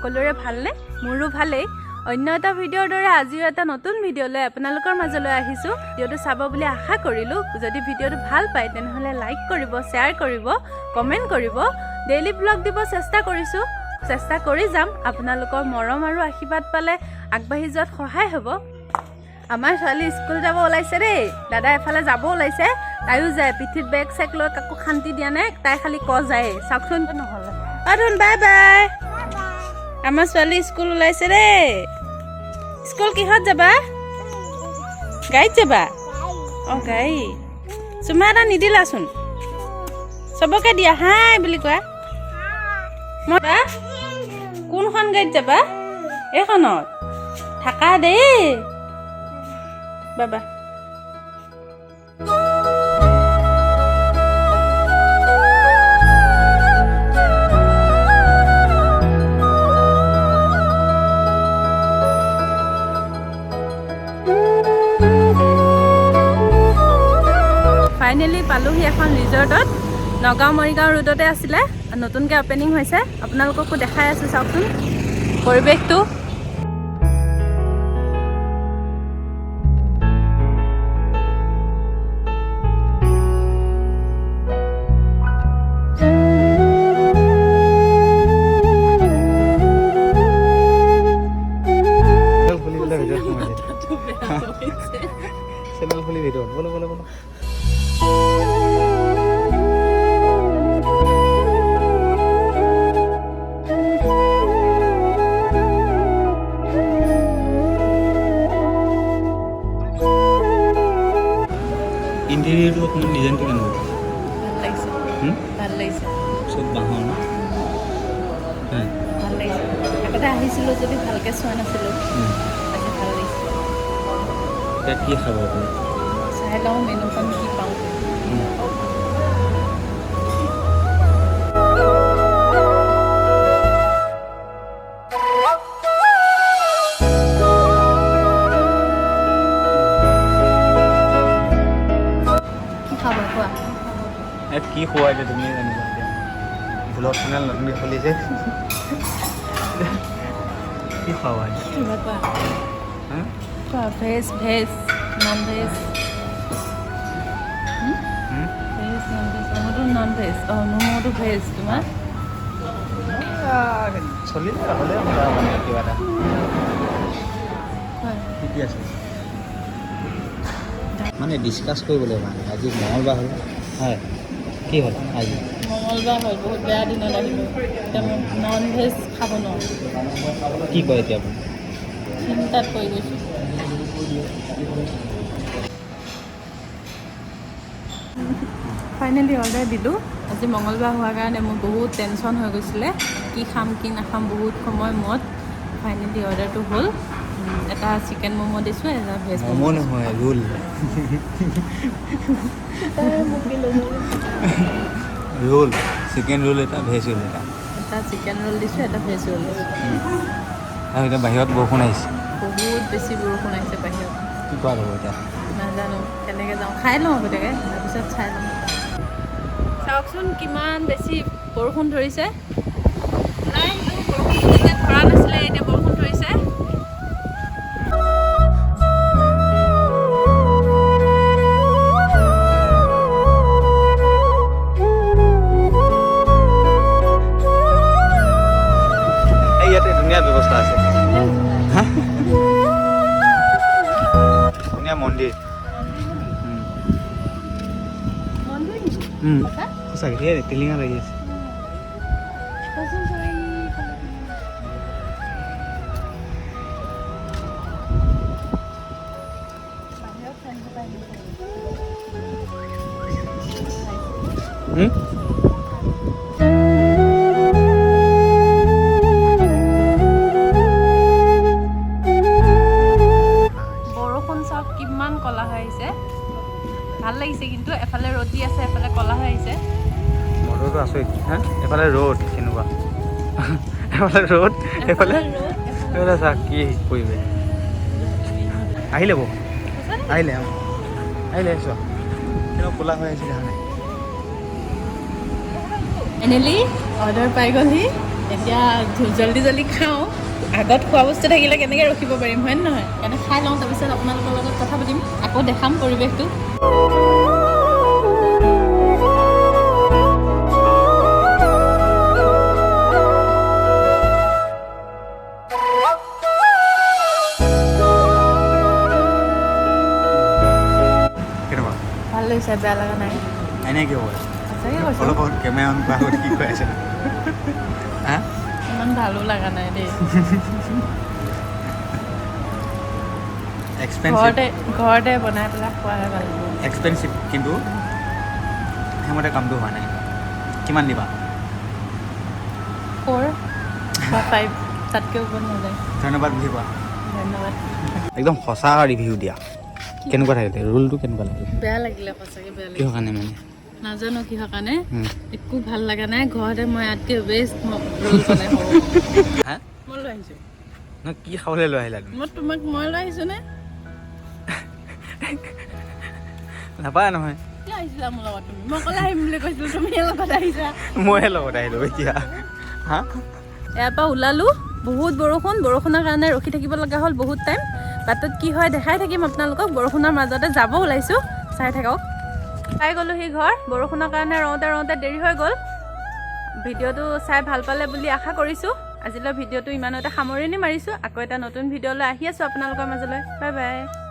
সকলোৰে ভালনে? মোৰো ভালেই। অন্য এটা ভিডিঅ'ৰ দৰে আজিও এটা নতুন ভিডিঅ' লৈ আপোনালোকৰ মাজলৈ আহিছোঁ। ভিডিঅ'টো চাব বুলি আশা কৰিলোঁ। যদি ভিডিঅ'টো ভাল পায় তেনেহ'লে লাইক কৰিব, শ্বেয়াৰ কৰিব, কমেণ্ট কৰিব। ডেইলি ব্লগ দিব চেষ্টা কৰিছোঁ, চেষ্টা কৰি যাম। আপোনালোকৰ মৰম আৰু আশীৰ্বাদ পালে আগবাঢ়ি যোৱাত সহায় হ'ব। আমাৰ ছোৱালী স্কুল যাব ওলাইছে দেই, দাদা এফালে যাব ওলাইছে, তাইও যায়। পিঠিত বেগ চেগ লৈ কাকো শান্তি দিয়া নাই, তাই খালি ক যায়। চাওকচোন নহ'লে অধুন, বাই বাই। আমাৰ ছোৱালী স্কুল ওলাইছে দেই। স্কুল কিহত যাবা? গাড়ীত যাবা? অঁ, গাড়ী। চুমা এটা নিদিলাচোন? চবকে দিয়া, হাই বুলি কোৱা। মই কোনখন গাড়ীত যাবা? এইখনত থাকা দেই বাবা। ফাইনেলি পালোহি এখন ৰিজৰ্টত। নগাঁও মৰিগাঁও ৰোডতে আছিলে, নতুনকৈ অ'পেনিং হৈছে। আপোনালোককো দেখাই আছোঁ, চাওকচোন পৰিৱেশটো। চেনেল খুলি পেলাই ভিতৰত সোমাই দিয়ে। চেনেল খুলি ভিতৰত বলো বলো বলো। ইণ্টেৰিয়ৰটো অকণমান ডিজাইনটো কেনেকুৱা? ভাল লাগিছে। হুম? ভাল লাগিছে। চব বাঁহৰ ন? হয়। ভাল লাগিছে। আগতে আহিছিলোঁ যদি ভালকৈ চোৱা নাছিলোঁ। আজি ভাল লাগিছে। এতিয়া কি খাব আপুনি? চাই লওঁ মেনুখন কি পাওঁ। কি খাবা কোৱা? ইয়াত কি খোৱা এতিয়া তুমিয়ে জানিবা। এতিয়া ভ্লগ চেনেল নতুনকৈ খুলিছে, কি খোৱা? কিবা কোৱা। হা? কোৱা, ভেজ ভেজ নন ভেজ? হুম? Veg non veg? মোৰতো নন ভেজ, অঁ, মোৰতো ভেজ। তোমাৰ? চলিলে হ'লে হ'ল আৰু মানে কিবা এটা। হয়। ঠিকে আছে। মানে ডিছকাছ কৰিবলৈ মানে আজি মঙলবাৰ হ'ল হয়, কি হ'ল আজি? মঙলবাৰ হ'ল, বহুত বেয়া দিনত আহিলোঁ। এতিয়া মই নন ভেজ খাব নোৱাৰোঁ। কি কয় এতিয়া আপুনি? চিন্তাত পৰি গৈছোঁ। ফাইনেলি অৰ্ডাৰ দিলোঁ। আজি মঙলবাৰ হোৱাৰ কাৰণে মোৰ বহুত টেনশ্যন হৈ গৈছিলে, কি খাম কি নাখাম বহুত সময় মূৰত ফাইনেলি অৰ্ডাৰটো হ'ল। এটা চিকেন ম'ম' দিছোঁ, এটা ভেজ ম'ম' ম'ম'। নহয়, ৰোল। ৰোল, চিকেন ৰোল এটা, ভেজ ৰোল এটা। এটা চিকেন ৰোল দিছোঁ, এটা ভেজ ৰোল দিছোঁ। আৰু এতিয়া বাহিৰত বৰষুণ আহিছে। বহুত বেছি বৰষুণ আহিছে বাহিৰত। কি কৰা যাব এতিয়া? নাজানো কেনেকৈ যাওঁ। খাই লওঁ আগতীয়াকৈ, তাৰপিছত চাই ল'ম। চাওকচোন কিমান বেছি বৰষুণ ধৰিছে। ওলাই আহিলোঁ, বৰষুণটো তেতিয়া ধৰা নাছিলে, এতিয়া বৰষুণ ধৰিছে। এই ইয়াতে ধুনীয়া ব্যৱস্থা আছে। হা? ধুনীয়া মন্দিৰ। মন্দিৰ নেকি? সঁচা? সঁচাকৈ, এই টিলিঙা লাগি আছে। চোৱাচোন, চোৱা, এইফালে টিলিঙা। বাহিৰত ফেন চলাই দিছে। হুম? বৰষুণ চাওক কিমান ক'লা হৈ আহিছে। ভাল লাগিছে কিন্তু, এফালে ৰ'দ দি আছে, এফালে ক'লা হৈ আহিছে। বতৰটো আচৰিত হা। এফালে ৰ'দ কেনেকুৱা, এফালে ৰ'দ, এফালে ৰ'দ, এফালে এফালে চাওক কি পৰিৱেশ। আহিলে বৰষুণ। সঁচা নেকি? আহিলে, অঁ, আহিলে। চোৱা কেনেকুৱা ক'লা হৈ আহিছে, দেখা নাই? ফাইনেলি অৰ্ডাৰ পাই গ'লহি। এতিয়া জল্দি জল্দি খাওঁ। আগত খোৱা বস্তু থাকিলে কেনেকৈ ৰখিব পাৰিম, হয় নে নহয়? সেইকাৰণে খাই লওঁ, তাৰপিছত আপোনালোকৰ লগত কথা পাতিম, আকৌ দেখাম পৰিৱেশটো। কেনেকুৱা? ভাল লাগিছে, বেয়া লগা নাই। এনেই কিয় কৈছে? সঁচাকৈ কৈছোঁ। অলপ আগত কেমেৰা অন কৰা আগত কি কৈ আছে, হা? ইমান ভালো লগা নাই দেই। এক্সপেঞ্চিভ। ঘৰতে বনাই পেলাই খোৱাহে ভাল। এক্সপেঞ্চিভ, কিন্তু সেইমতে কামটো হোৱা নাই। কিমান দিবা? 4 বা 5, তাতকৈ ওপৰত নাযায়। ধন্যবাদ বুলি কোৱা। ধন্যবাদ। একদম সঁচা ৰিভিউ দিয়া, কেনেকুৱা থাকিলে ৰোলটো, কেনেকুৱা লাগিলে? বেয়া লাগিলে, সঁচাকৈ বেয়া লাগিলে। কিহৰ কাৰণে মানে? নাজানো কিহৰ কাৰণে, একো ভাল লগা নাই। ঘৰতে মই ইয়াতকৈ বেষ্ট ৰোল বনাই খাব। হা? মই লৈ আহিছোঁ। নহয়, কি খাবলৈ লৈ আহিলা তুমি? মই তোমাক মই লৈ আহিছোঁ নে? নাপায় নহয়। কিয় আহিছিলা মোৰ লগত তুমি? মই অকলে আহিম বুলি কৈছিলোঁ, তুমি লগত আহিছা। মইহে লগত আহিলোঁ এতিয়া, হা? ইয়াৰ পৰা ওলালোঁ, বহুত বৰষুণ, বৰষুণৰ কাৰণে ৰখি থাকিব লগা হ'ল বহুত টাইম। বাটত কি হয় দেখাই থাকিম আপোনালোকক। বৰষুণৰ মাজতে যাব ওলাইছোঁ, চাই থাকক। পাই গ'লোহি ঘৰ। বৰষুণৰ কাৰণে ৰওঁতে ৰওঁতে দেৰি হৈ গ'ল। ভিডিঅ'টো চাই ভাল পালে বুলি আশা কৰিছোঁ। আজিলৈ ভিডিঅ'টো ইমানতে সামৰণি মাৰিছোঁ। আকৌ এটা নতুন ভিডিঅ'লৈ আহি আছোঁ আপোনালোকৰ মাজলৈ। Bye bye.